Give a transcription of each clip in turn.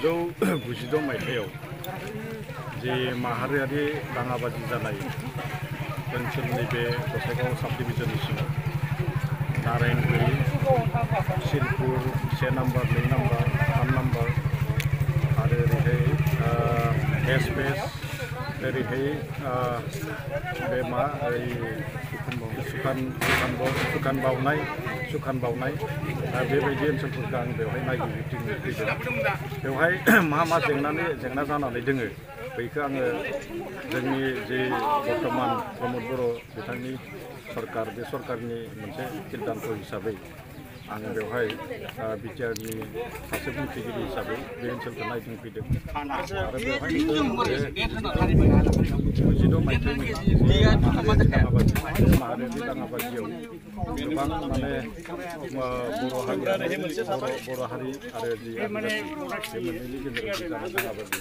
1992 मायथाइयाव जे माहारियारि दाङाबाजि जानाय ओनसोलनि बे गसाइगाव साब डिभिजननि सिङाव नारायणगुरि, शिलपुर 1 नम्बर, 2 नम्बर, 3 नम्बर आरो ओरैहाय एसपेस ओरैहाय बे मा सुखान बावनाय बेबायदि ओनसोलफोरखौ आं बेवहाय नायगिदिंनो फैदों। बेवहाय मा जेंना जानानै दोङो बैखौ आङो जोंनि जे बर्तमान प्रमद बर' बिथांनि सरकार बे सरकारनि मोनसे सिद्धान्त हिसाबै आं बेवहाय बिटिआरनि सासे बुंथिगिरि हिसाबै बे ओनसोलखौ नायगिदिंफैदों आरो बेवहाय 92 मायथाइनि माहारियारि दाङाबाजियाव गोबां माने बर' हारि आरो जि आदिबासि बे मोननैनि गेजेराव जानाय दाङाबाजि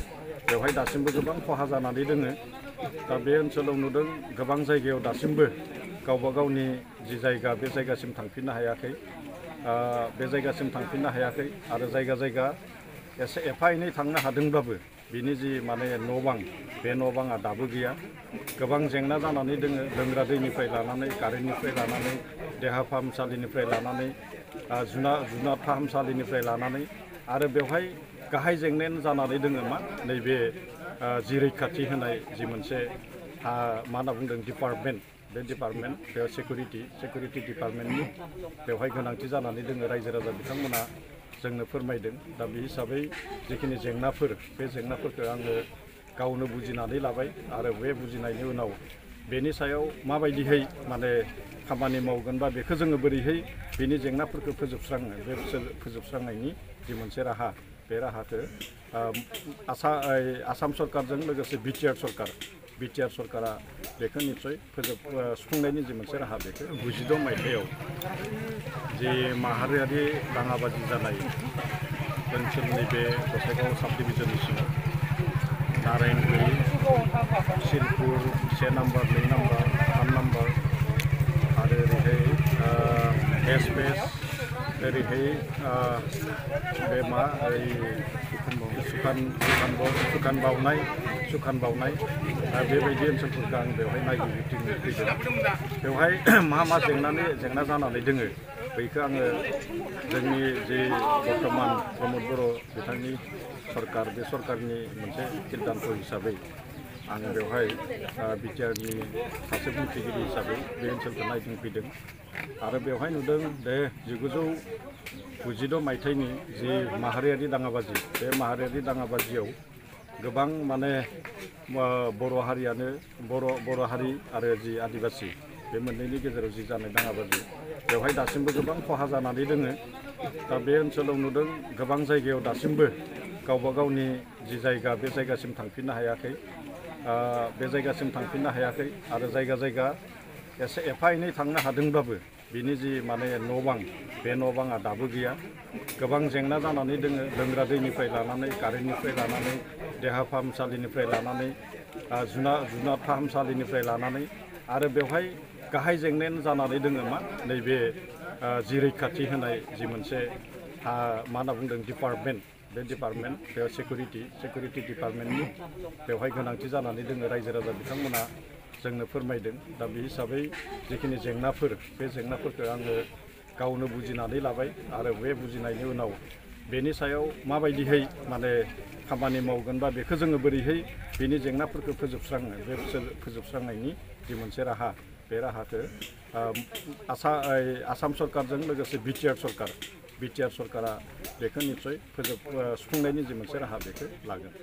बेवहाय दासिमबो गोबां खहा जानानै दोङो। दा बे ओनसोलाव नुदों गोबां जायगायाव दासिमबो गावबा गावनि जि जायगा बे जायगासिम थांफिननो हायाखै। बे जायगासिम थांफिननो हायाखै आरो जायगा एसे एफा एनै थांनो हादोंब्लाबो बिनि जि माने न' बां बे न' बाङा दाबो गैया। गोबां जेंना जानानै दोङो लोंग्रा दैनिफ्राय लानानै कारेन्टनिफ्राय लानानै देहा फाहामसालिनिफ्राय लानानै जुनार फाहामसालिनिफ्राय लानानै आरो बेवहाय गाहाय जेंनायानो जानानै दोङो मा नैबे जि रैखाथि होनाय जि मोनसे मा होनना बुंदों डिपार्टमेन्ट बे डिपार्टमेन्ट बेयाव सेकुरिटि डिपार्टमेन्टनि बेवहाय गोनांथि जानानै दोङो। रायजो राजा बिथांमोना जोंनो फोरमायदों। दा बे हिसाबै जिखिनि जेंनाफोर बे जेंनाफोरखौ आङो गावनो बुजिनानै लाबाय आरो बे बुजिनायनि उनाव बेनि सायाव माबायदिहै माने खामानि मावगोन बा बेखौ जोङो बोरैहै बेनि जेंनाफोरखौ फोजोबस्राङो बे फोजोबस्रांनायनि जि मोनसे राहा बे राहाखौ आसाम सरकारजों लोगोसे बिटिआर सरकारा बेखौ निस्सय सुफुंनायनि जि मोनसे राहा बेखौ 92 मायथाइयाव जे माहारियारि दाङाबाजि जानाय ओनसोलनि बे गसाइगाव साब डिभिजननि सिङाव नारायणगुरि, शिलपुर 1 नम्बर, 2 नम्बर, 3 नम्बर आरो ओरैहाय एसपेस ओरैहाय बे मा सुखान बावनाय बेबायदि ओनसोलफोरखौ आं बेवहाय नायगिदिंनो फैदों। बेवहाय मा जेंना जानानै दोङो बैखौ आङो जोंनि जे बर्तमान प्रमद बर' बिथांनि सरकार बे सरकारनि मोनसे सिद्धान्त हिसाबै आं बेवहाय बिटिआरनि सासे बुंथिगिरि हिसाबै बे ओनसोलखौ नायगिदिंफैदों आरो बेवहाय नुदों बे 1992 मायथाइनि जि माहारियारि दाङाबाजि बे माहारियारि दाङाबाजियाव गोबां माने बर' हारि आरो जि आदिबासि बे मोननैनि गेजेराव जि जानाय दाङाबाजि बेवहाय दासिमबो गोबां खहा जानानै दोङो। दा बे ओनसोलाव नुदों गोबां जायगायाव दासिमबो गावबा गावनि जि जायगा बे जायगासिम थांफिननो हायाखै। बे जायगासिम थांफिननो हायाखै आरो जायगा एसे एफा एनै थांनो हादोंब्लाबो बिनि जि माने न' बां बे न' बाङा दाबो गैया। गोबां जेंना जानानै दोङो लोंग्रा दैनिफ्राय लानानै कारेन्टनिफ्राय लानानै देहा फाहामसालिनिफ्राय लानानै जुनार फाहामसालिनिफ्राय लानानै आरो बेवहाय गाहाय जेंनायानो जानानै दोङो मा नैबे जि रैखाथि होनाय जि मोनसे मा होनना बुंदों डिपार्टमेन्ट बे डिपार्टमेन्ट बेयाव सेकुरिटि डिपार्टमेन्टनि बेवहाय गोनांथि जानानै दोङो। रायजो राजा बिथांमोना जोंनो फोरमायदों। दा बे हिसाबै जिखिनि जेंनाफोर बे जेंनाफोरखौ आङो गावनो बुजिनानै लाबाय आरो बे बुजिनायनि उनाव बेनि सायाव माबायदिहै माने खामानि मावगोन बा बेखौ जोङो बोरैहै बेनि जेंनाफोरखौ फोजोबस्राङो बे फोजोबस्रांनायनि जि मोनसे राहा बे राहाखौ आसाम सरकारजों लोगोसे बिटिआर सरकारा बेखौ निस्सय सुफुंनायनि जि मोनसे राहा बेखौ लागोन।